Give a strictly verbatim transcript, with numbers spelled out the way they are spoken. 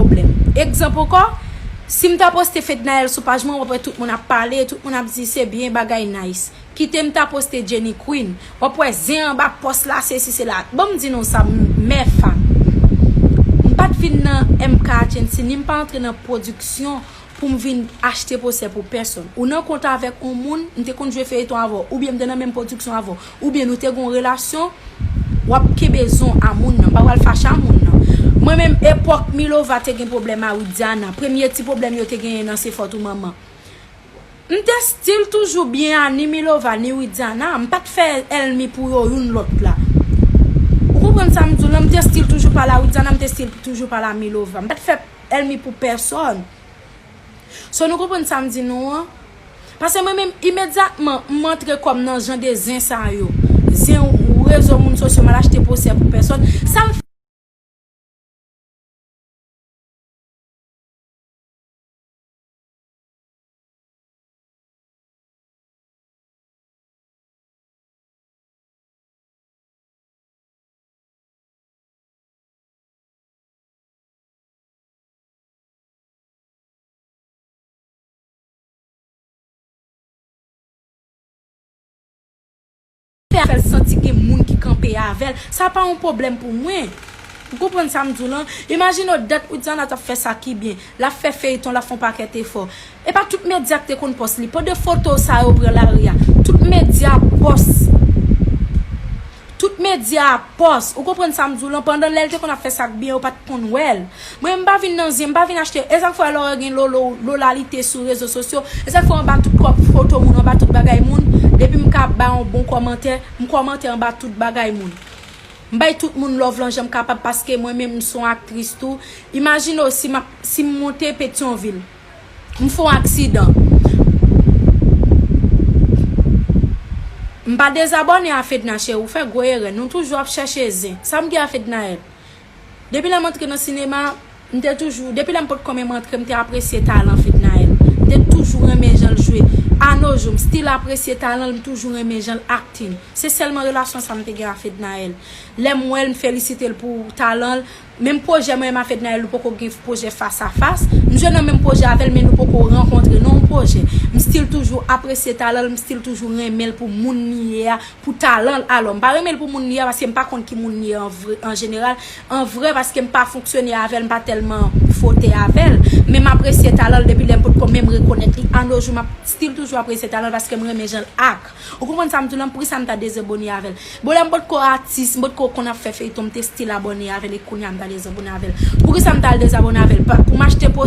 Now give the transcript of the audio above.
pwoblèm. Egzanp ankò, si m ta poste Fednaelle sou paj mwen, w ap wè tout moun ap pale, tout moun ap di se byen, bagay nice. Kite m ta poste Jenny Queen, w ap wè zen anba pòs la, sesi sela. Ban m di nou sa, m, mè fanm. M pa t vin nan M K Agency, ni m pa antre nan pwodiksyon pou m vin achte pwosè pou pèsonn. Ou nan kont avèk yon moun, m te konn jwe feyton avè w, oubyen m te nan menm pwodiksyon avè w, oubyen nou te gen yon relasyon, w ap kenbe zon a moun nan, m pa pral fache a moun nan. Mwen menm, epòk Milova te gen pwoblèm a Widiana, premye ti pwoblèm yo te genyen nan Se Fòt ou Manman. M te still toujou byen a ni Milova, ni Widiana, m pa t fè ènmi pou yo youn lòt la. Ou konprann sa m di w lan, m te still toujou pale a Widiana, m te still toujou pale a Milova. M pa t fè ènmi pou pèsonn. So, nou konprann sa m di nou an? Paske mwen menm, imedyatman, m antre kò m nan jan de zen sa yo. Zen rezo moun sosyo, m al achte pwosè pou pèsonn. Sa m fè, fè l santi gen moun ki kanpe avè l. Sa pa yon pwoblèm pou mwen. Ou konprann sa m di w lan? Imajine w dat Widiana t ap fè sa ki byen. L ap fè feyton, l ap fè yon pakèt efò. E pa tout medya ki te konn pòs li. Pandan foto sa yo pran lari a, tout medya pòs. Tout medya pòs. Ou konprann sa m di w lan? Pandan lè l te konn ap fè sa k byen, yo pa t konn wè l. Mwen, m pa vin nan zen, m pa vin achte. E sa k fè lè w gen Lolo, Lola li te sou rezo sosyo. E sa k fè anba tout kòb foto moun, anba tout bagay moun. Depi m ka bay yon bon kòmantè, m kòmante anba tout bagay moun. M bay tout moun love lan jan m kapab paske mwen menm m se yon aktris tou. Imajine w si m ap, si m monte Petyonvil. M fè yon aksidan. M pa dezabòne a Fedna cheri, ou fè gwo erè. Nou toujou ap chèche zen. Sa m gen a Fednaelle? Depi lè m antre nan sinema, m te toujou, depi lè m potko menm antre, m te apresye talan Fednaelle. M te toujou renmen jan l jwe. A no jou, m still apresye talan l, m toujou renmen jan l acting. Se sèlman relasyon sa m te gen a Fednaelle. Lè m wè l, m felisite l pou talan l. Menm pwojè mwen menm a Fednaelle, nou poko gen pwojè fas a fas. M jwe nan menm pwojè avè l, men nou poko rankontre nan yon pwojè. M still toujou apresye talan l, m still toujou renmen l pou moun li ye a, pou talan l. Alò, m pa renmen l pou moun li ye a, paske m pa konn ki moun li ye an vre, an jeneral. An vrè, paske m pa fonksyone avè l, m pa tèlman fwote avè l. Men m apresye talan l depi lè m potko menm rekonèt li. A no jou, m ap still toujou apresye talan l paske m renmen jan l ak. Ou konprann sa m di w lan? Poukisa m ta dezabòne avè l? Bon, lè m potko atis, m potko konn ap fè feyton, m te still abòne avè l, e kounye a m ta dezabòne avè l. Poukisa m t al dezabòne avè l? Pa, pou m achte po,